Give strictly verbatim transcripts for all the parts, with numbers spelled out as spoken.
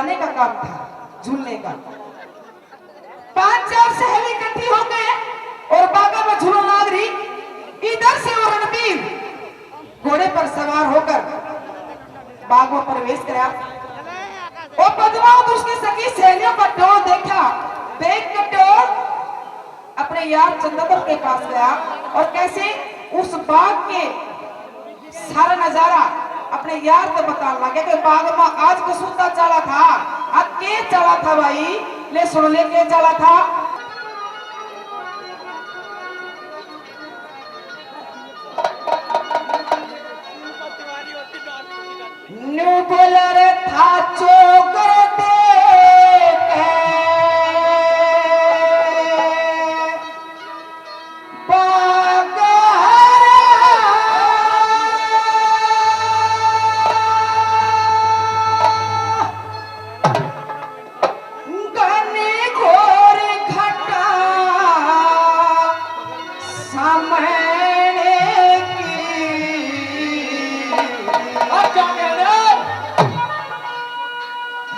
का काम था, झूलने का। पांच चार सहेली इकट्ठी हो गए और बागा में झूलन लाग रही। इधर से वो रणबीर घोड़े पर सवार होकर बाग में प्रवेश करा। और पद्मा और उसकी सखी सहेलियों का टोल देखा। देख के टोल अपने यार चंद्रधर के पास गया और कैसे उस बाग के सारा नजारा अपने यार को बताने लगे कि बाग में आज कसूता चला था, आज के चला था भाई, ले सुन ले के चला था। न्यू बोला रे था चोकर दे के बागहरा। घनी घोर घटा सामने की। अच्छा, मेरे।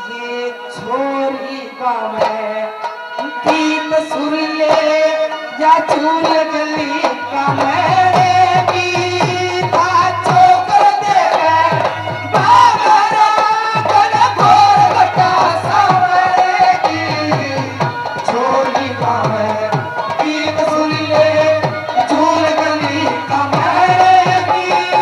ये छोरी गावे गीत सुरीले या झूल गली का मेरे गीत आ चोकर दे बागरा गल गोर बटा सावरे की। छोरी गावे गीत सुरीले झूल गली का मेरे गीत।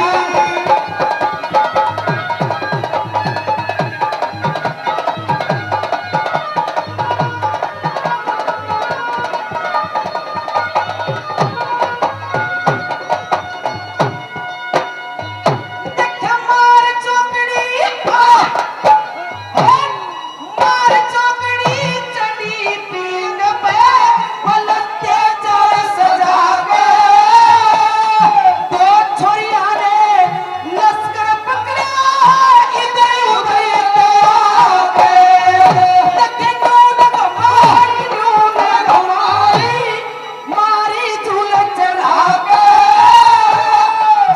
मारी झूल चढ़ा के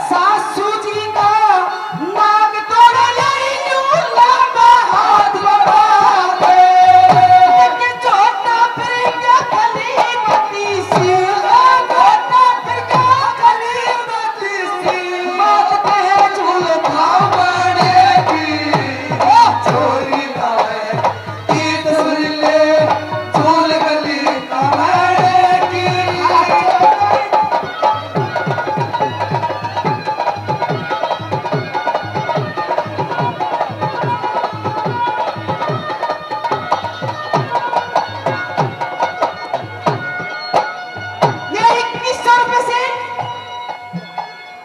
सासू जी का नाक तोड़ लाई, यूं लंबा हाथ बढ़ा के। देख छोटा फिर क्या खली बत्ती सी, छोटा फिर क्या खली बत्ती सी। बात कहे झूल भाव बड़े की, ओ छोरी लाए। गीत सुन ले, झूल गली का मेरे की। ये इक्कीस सौ रुपए से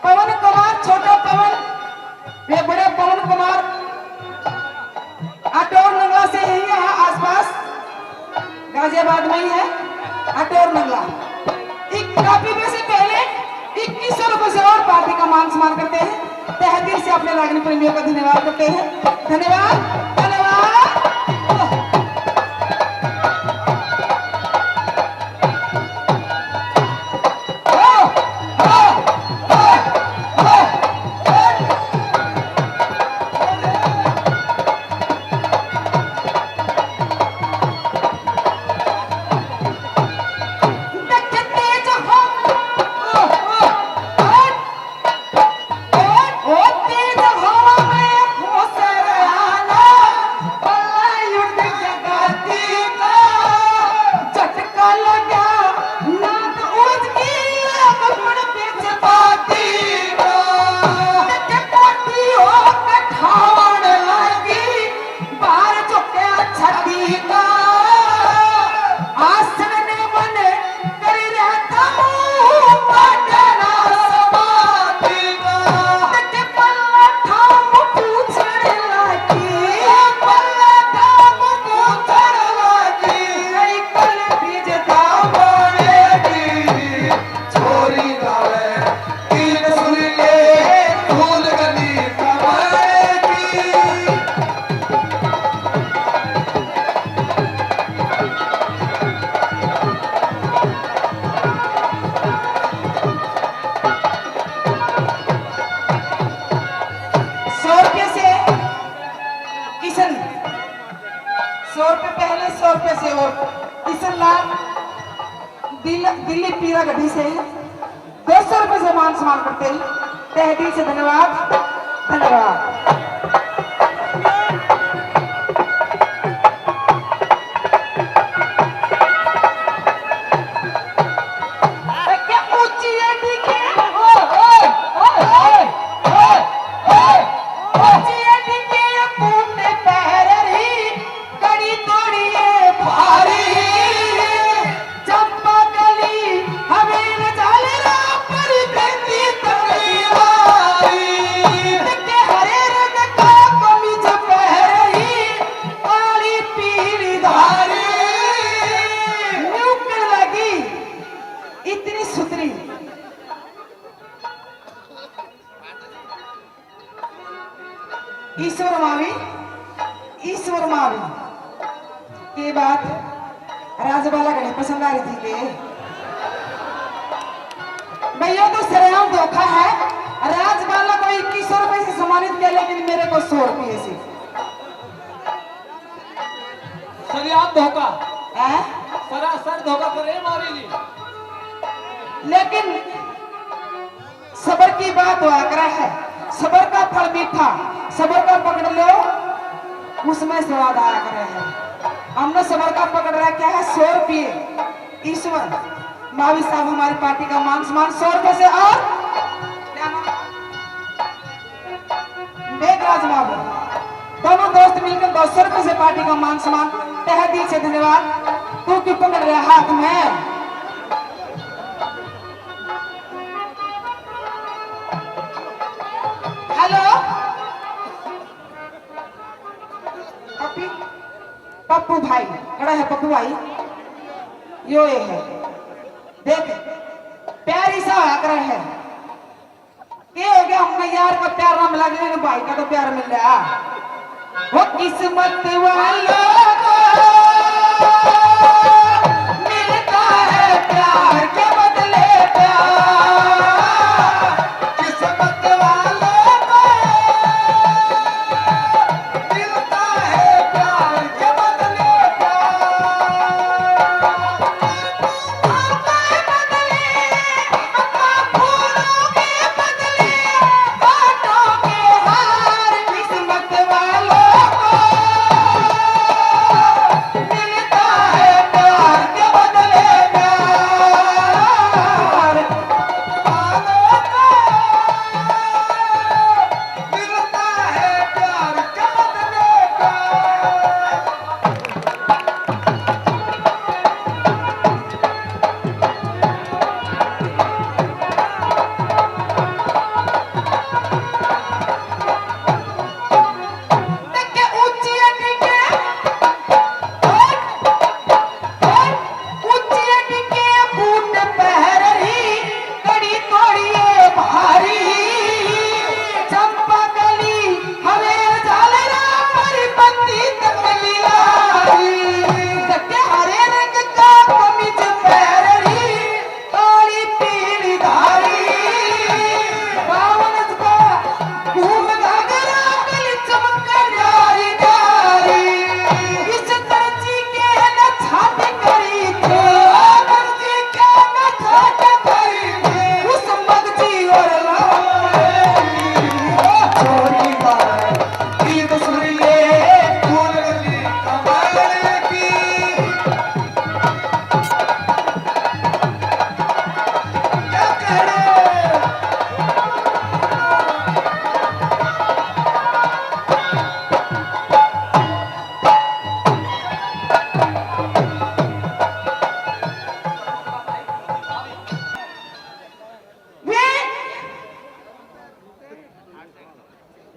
पवन कुमार, छोटा पवन, ये बड़े पवन कुमार, अटोर नंगला से यही है, आसपास गाजियाबाद में ही है अटोर नंगला। एक काफी में से पहले इक्कीस सौ रुपए से और पार्टी का मान सम्मान करते हैं। तहे दिल से अपने रागनी प्रेमियों का धन्यवाद करते हैं। धन्यवाद, धन्यवाद। दिल, दिल्ली पीरा गड्डी से दो सौ रुपए से मान सम्मान करते ही तहे दिल से धन्यवाद, धन्यवाद। इतनी सुथरी। ईश्वर मावी, ईश्वर मावी। के बात, राजबाला घणी पसंद आ रही थी के? भैया, तो सरेआम धोखा है। राजबाला को इक्कीस सौ रुपए से सम्मानित किया, लेकिन मेरे को सौ रुपये से। सरेआम धोखा। हैं? सरासर धोखा करे मावी जी। लेकिन सबर की बात हुआ करे है, सबर का फल मीठा, सबर का पकड़ लो, उसमें स्वाद आया करे है। हमने सबर का पकड़ रखा है सौ रुपये। ईश्वर, मावी साहब, हमारी पार्टी का मान सम्मान सौ रुपये से और क्या नाम? मेघराज बाबू, दोनों दोस्त मिलकर दो सौ रुपये से पार्टी का मान सम्मान, तहे दिल से धन्यवाद। तू क्यों पकड़ रहा हाथ में? हेलो, पप्पी, पप्पू भाई, खड़ा है पप्पू भाई, यो ये है, देख, प्यारी सा होया करे है। के हो गया, हमने यार का प्यार ना मिला, लेकिन भाई का तो प्यार मिल रहा। वो किस्मत वालों को मिलता है प्यार के बदले प्यार। किस्मत वालों को मिलता है प्यार के बदले प्यार।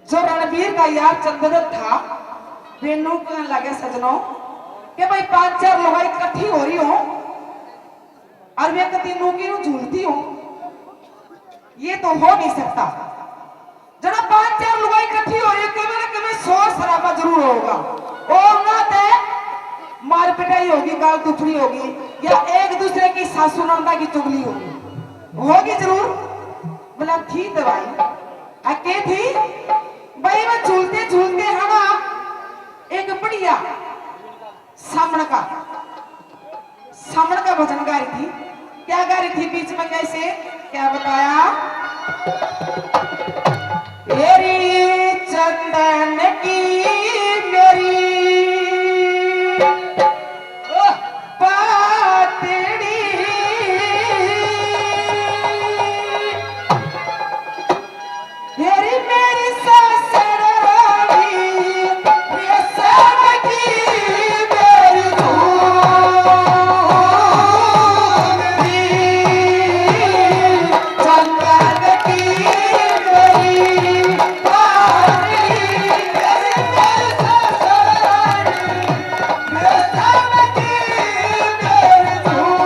जो रणवीर का यार चंद्रदत्त था, वे नू कहने लगे, सजनों, कि भाई, पांच चार लुगाई इकट्ठी हो रही हो और वे कती नू की नू झूलती हो, ये तो हो नहीं सकता। जरा पांच चार लुगाई इकट्ठी हो रही हो, किमें ना किमें शोर शराबा जरूर होगा। और ना ते मार पिटाई होगी, गाल दुखड़ी होगी, या एक दूसरे की सासू नंदा की चुगली होगी, होगी जरूर। बोला, ठीक है भाई। आ के थी भाई, मैं झूलते झूलते है ना, एक बढ़िया सामण का, सामण का भजन गा रही थी। क्या गा रही थी बीच में, कैसे, क्या बताया? तेरी चंदन की मेरी पातड़ी, तेरी मेरी सासड़वाड़ी, रेशम की मेरी धूल री, चंदन की मेरी पातड़ी, तेरी मेरी सासड़वाड़ी, रेशम की मेरी धूल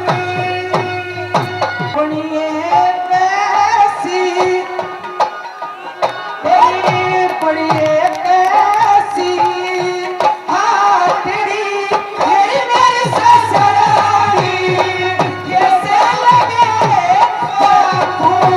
री। बनिए कैसी, तेरी बनिए कैसी हाथड़ी, तेरी मेरी ससुराली, कैसे लगे फूल।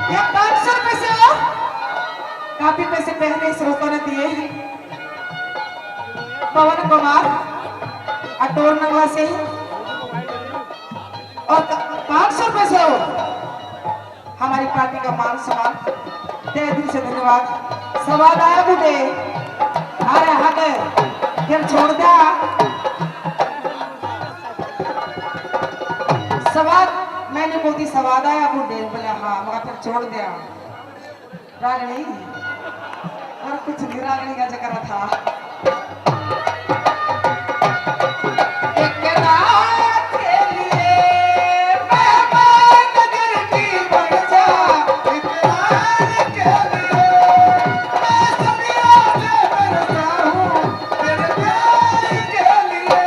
ये पाँच सौ रुपए से हो, काफी पैसे पहले श्रोता ने दिए हैं। पवन कुमार, अटोर नंगला से, और पाँच सौ रुपए से हो। हमारी पार्टी का मान सम्मान, तहे दिल से धन्यवाद। स्वाद आया बूढ़े, अरे हद, फिर छोड़ दिया। स्वाद, मैंने बोलती स्वाद आया बूढ़े, बोले हाँ, मगर फिर छोड़ दिया। रागनी, और कुछ नहीं, रागनी का चक्कर था। एक रात के लिए मेहमान नगर की बन जा, एक रात के लिए मैं सदियों से तरसा हूँ तेरे प्यार के लिए।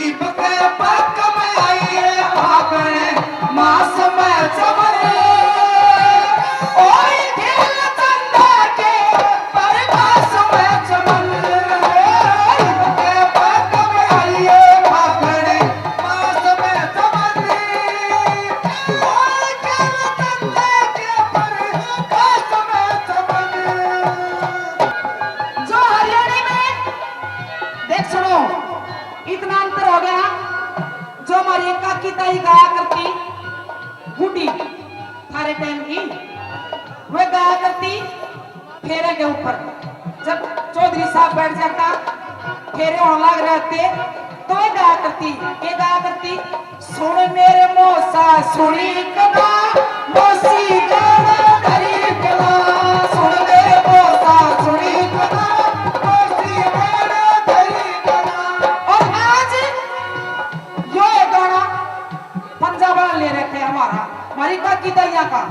इब के पग में आई है फागण, मास में चमन। ओए खेल चंदा के, पर मास में चमन। इब के पग में आई है फागण, मास में चमन। ओए खेल चंदा के, पर मास में चमन। जो हरियाणा में, देख सुनो, इतना अंतर हो गया। जो हमारी काकी ताई गाया करती, बूढ़ी, थारे टाइम की, वे गाया करती फेरे के ऊपर। जब चौधरी साहब बैठ जाता, फेरे होने लग रहे थे, तो वे गाया करती, के गाया करती? सुन मेरे मौसा सुनी कदा, मौसी गैल धरी कदा। सुन मेरे मौसा सुनी कदा, मौसी गैल धरी कदा। और आज यो गाना पंजाब वाला ले रखे हमारा, हमारी काकी ताइया का।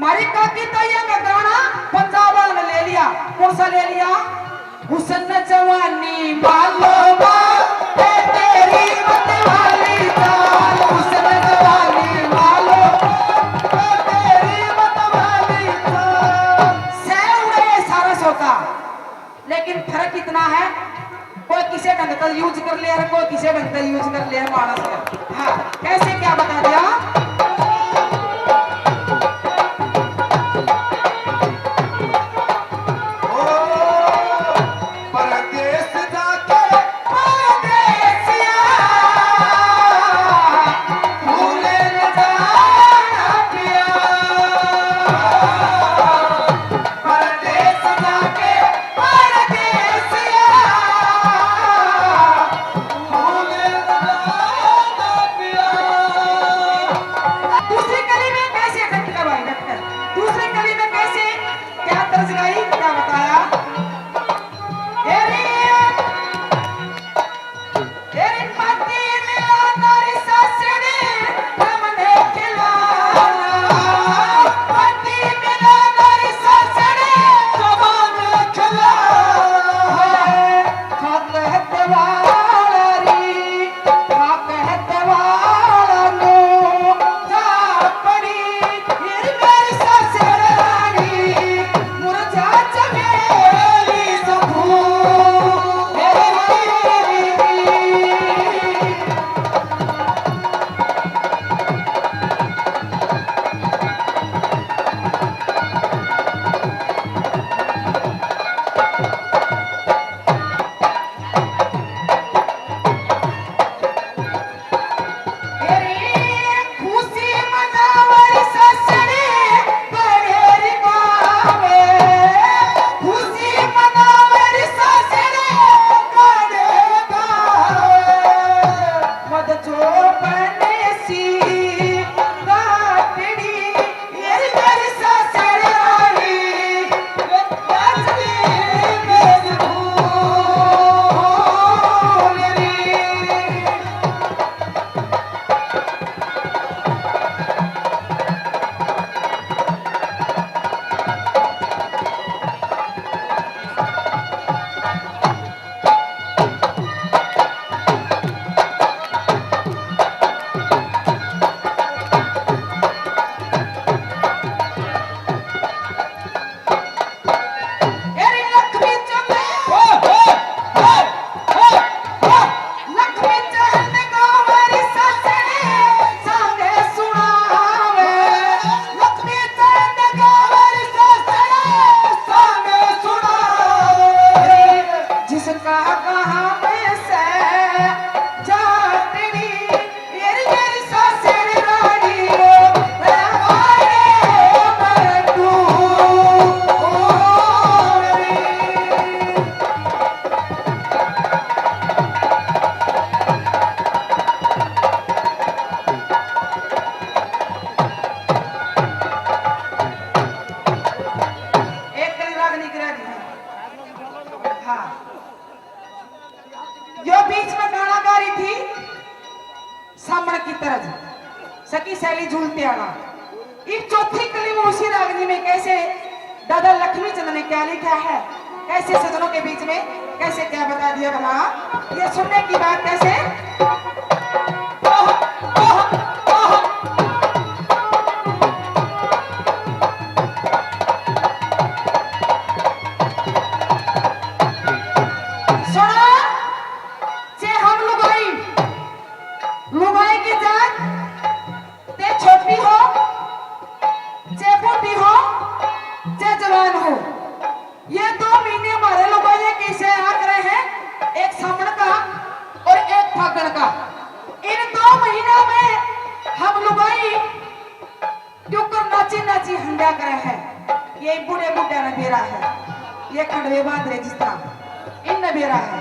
मारी काकी ताइया का गाना पंजाब वाला ने ले लिया। कौन सा ले लिया? हुस्न जवानी मालो माल, ए तेरी मतवाली चाल। हुस्न जवानी मालो माल, ए तेरी मतवाली चाल। सै उड़े सारा सोता। लेकिन फर्क इतना है, कोई किसे ढंग का यूज कर ले और कोई किसे ढंग का यूज कर ले मानस का। हाँ, कैसे क्या बता दिया? ओ, परदेस जाके परदेसिया, भूले न जाना पिया। परदेस जाके परदेसिया, भूल जाना पिया। दूसरी कली में कैसे, डॉक्टर भाई, डॉक्टर, दूसरी कली में कैसे, क्या तर्ज गाई, क्या बताया? ए रे, तेरी पति मिला नारी सासड़ी, हमने खिलाना। पति मिला नारी सासड़ी, हमने खिलाना। खाक है दीवारी, खाक है दीवारा नू, जा पड़ी, फिर मेरी गाना। इब चौथी कली में उसी रागनी में कैसे दादा लक्ष्मी चंद ने क्या लिखा है, कैसे सजनों के बीच में कैसे क्या बता दिया भला, ये सुनने की बात कैसे। सुनो, जे हम लुगाई, लुगाई की जात ते छोटी हो, चाहे बूढ़ी हो, चाहे जवान हो, ये दो महीने हमारे लुगाइयों के से आ रहे हैं, एक सावन का और एक फागण का। इन दो महीनों में हम लुगाई क्यों कर नाची नाची हंडा करे हैं, ये बूढ़े बूढ़ा ने बेरा है, ये खंडवे बांध रहे जिस तरह। इन बेरा है।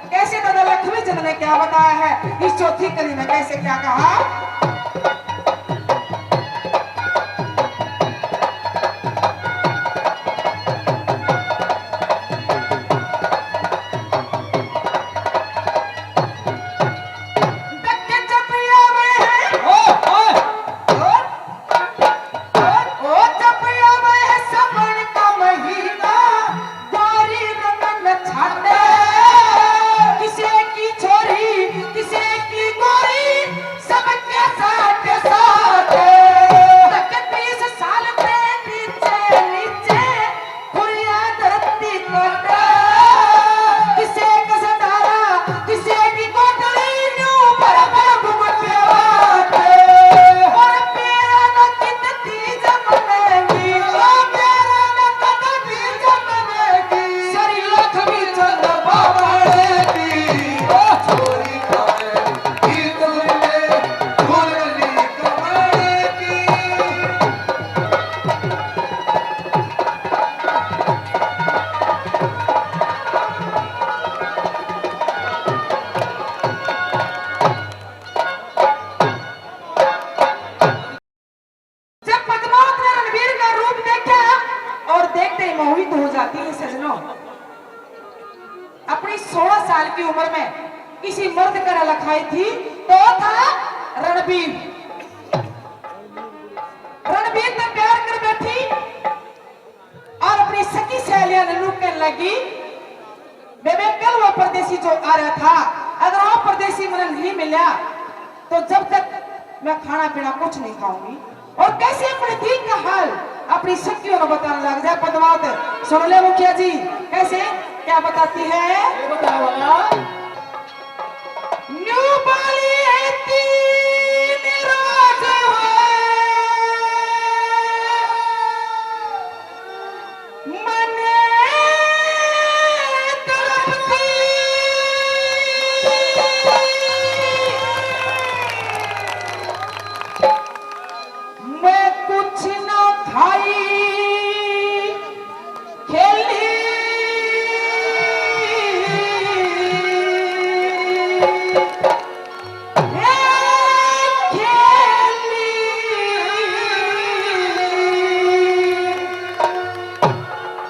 कैसे दादा लक्ष्मी चंद ने क्या बताया है, इस चौथी कली में कैसे क्या कहा। जब पद्मावत ने रणबीर का रूप देखा और देखते ही मोहित हो जाती है सजनों। अपनी सोलह साल की उम्र में किसी मर्द का लखाई थी तो था रणबीर। रणबीर ने प्यार कर बैठी और अपनी सखी सहेलियां ने लुक कहने लगी, बेबे, कल वो परदेसी जो आ रहा था, अगर वो परदेसी मुझे नहीं मिला, तो जब तक मैं खाना पीना कुछ नहीं खाऊंगी। और कैसे अपने दिल का हाल अपनी सखियों ने बताने लग जाए। पद्मावत, सुन ले मुखिया जी, कैसे क्या बताती है। ये बताओ ना। न्यू बाली है तीन रोज हुए, मने तड़पती। मैं कुछ ना खाई खेली, ए खेली।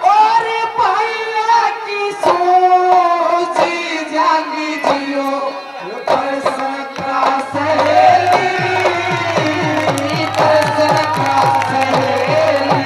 और भैया की सोची जागी जियो, दर्शन का सहेली, दर्शन का सहेली।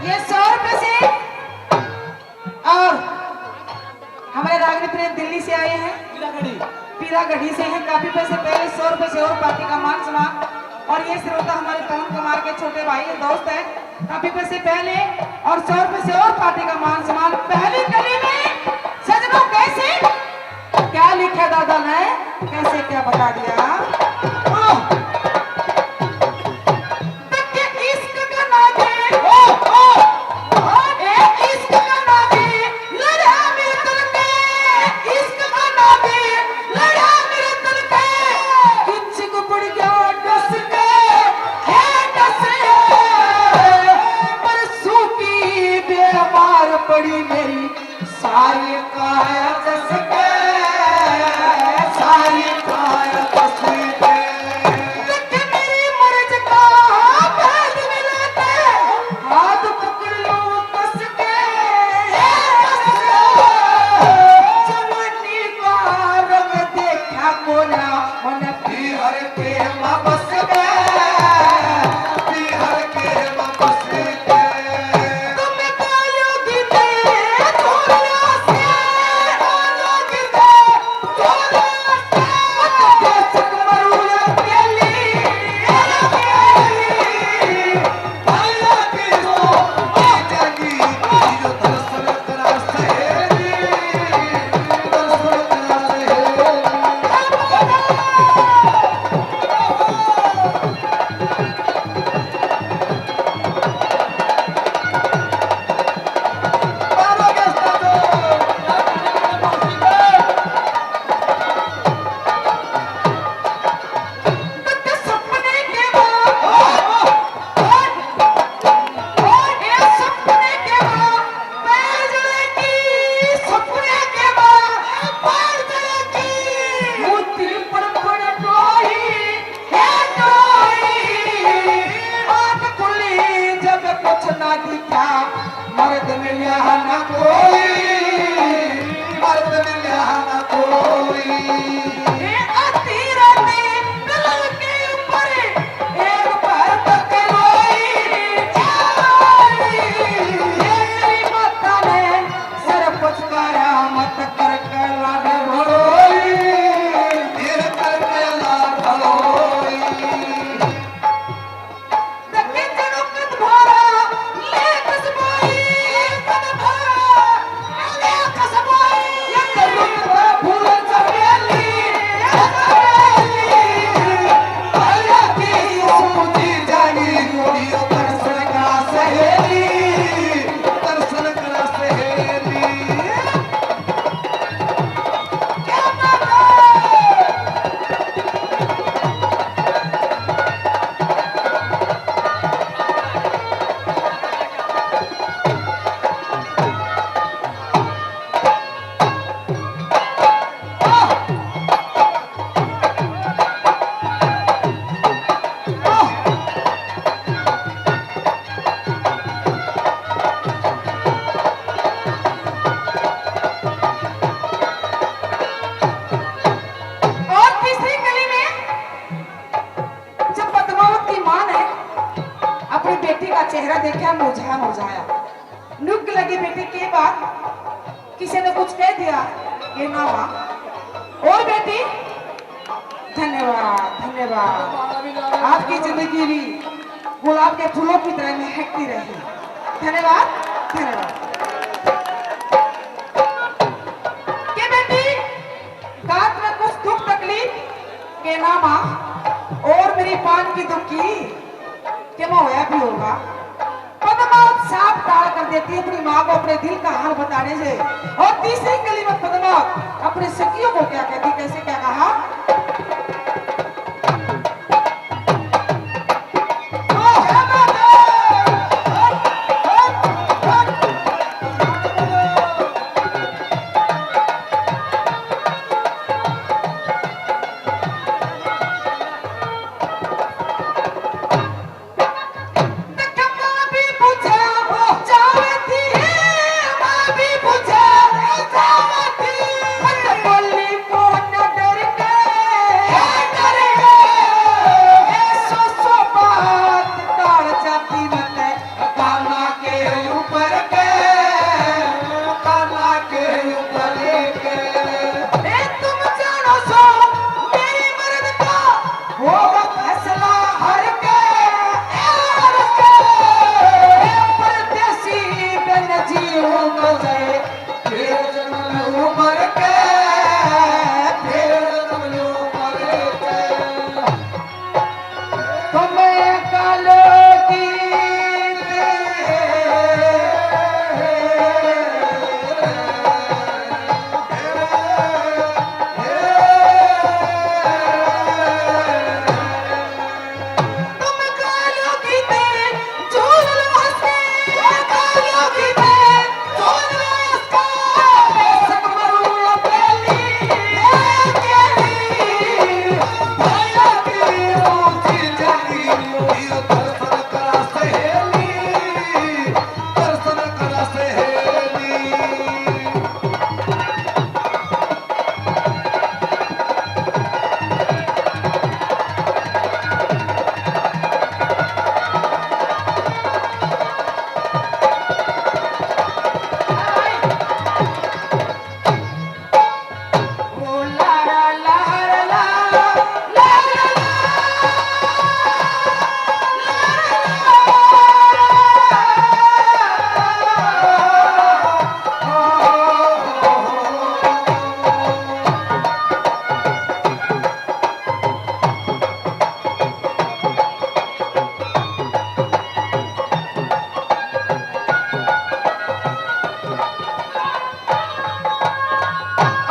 ये सौ रुपए से और हमारे रागनी प्रिय दिल्ली से आए हैं, पीरागढ़ी। पीरागढ़ी से हैं। काफी पैसे पहले सौ रुपए से और पार्टी का मान सम्मान। और ये श्रोता हमारे पवन कुमार के छोटे भाई हैं, दोस्त हैं। काफी पैसे पहले और सौ रुपए से और पार्टी का मान सम्मान। पहली कली में सजनों कैसे क्या लिखा दादा ने, कैसे क्या बता दिया। आह! तक के इश्क का नागे, ओ, ओ, ओ, ए इश्क का नागे, देखा मुरझा मुरझाया। नुक लगी, बेटी, के बात? किसी ने कुछ कह दिया? ये ना माँ। और बेटी, धन्यवाद, धन्यवाद। आपकी जिंदगी भी गुलाब के फूलों की तरह महकती रहे। धन्यवाद, धन्यवाद। के बेटी, गात में कुछ दुख तकलीफ? के ना माँ, और मेरी पान की दुखी के मैं होया भी होगा। पद्मावत साफ टाल कर देती अपनी माँ को अपने दिल का हाल बताने से। और तीसरी कली में पद्मावत अपने सखियों को क्या कहती, कैसे क्या कहा?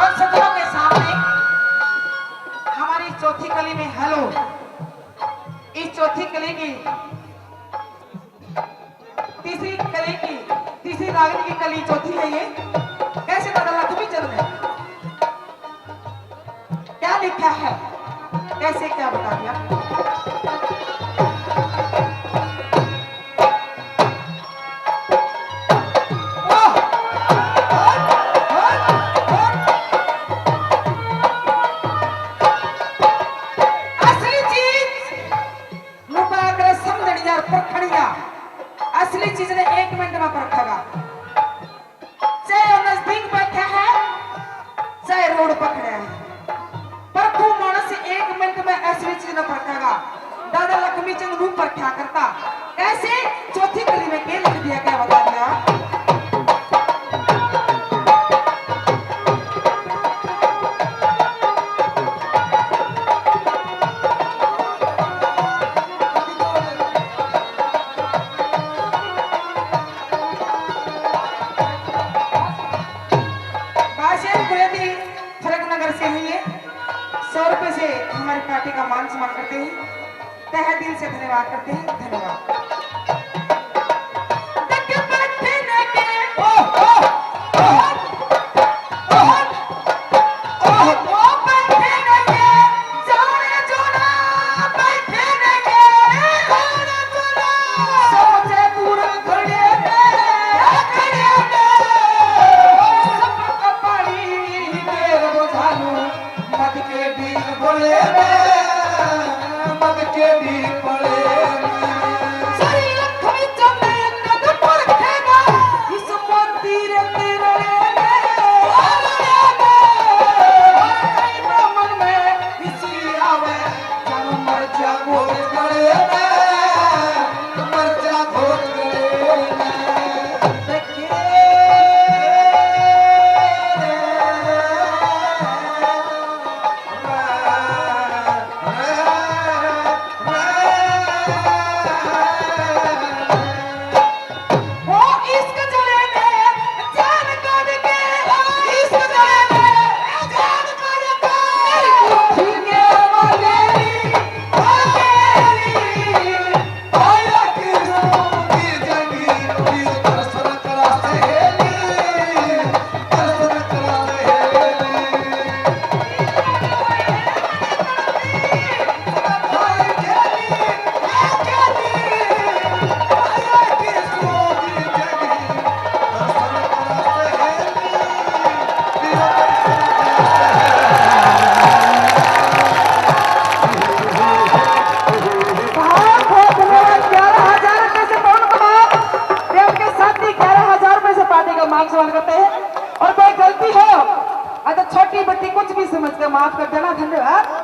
और सजनों के सामने हमारी चौथी कली में, हेलो, इस चौथी कली की तीसरी कली की, तीसरी रागनी की कली चौथी है ये। कैसे दादा लक्ष्मी चंद ने क्या लिखा है, कैसे क्या बता दिया? वाह! असली चीज लुका कर समझणिया और परखणिया। असली चीज ने एक मिनट में परखेगा, चाहे वो नजदीक बैठा है, चाहे रोड पर खड़ा है। परखू मानस एक मिनट में असली चीज ने परखेगा। दादा लक्ष्मी चंद मुंह परख्या करता, कैसे? चौथी कली में के लिख दिया, क्या बता दिया? बादशाह कुरैशी फरक नगर से हैं ये। सौ रुपए से हमारी पार्टी का मान सम्मान करते हैं, तहे दिल से धन्यवाद करते हैं। धन्यवाद। छोटी बड़ी कुछ भी समझ कर माफ कर देना, धन्यवाद।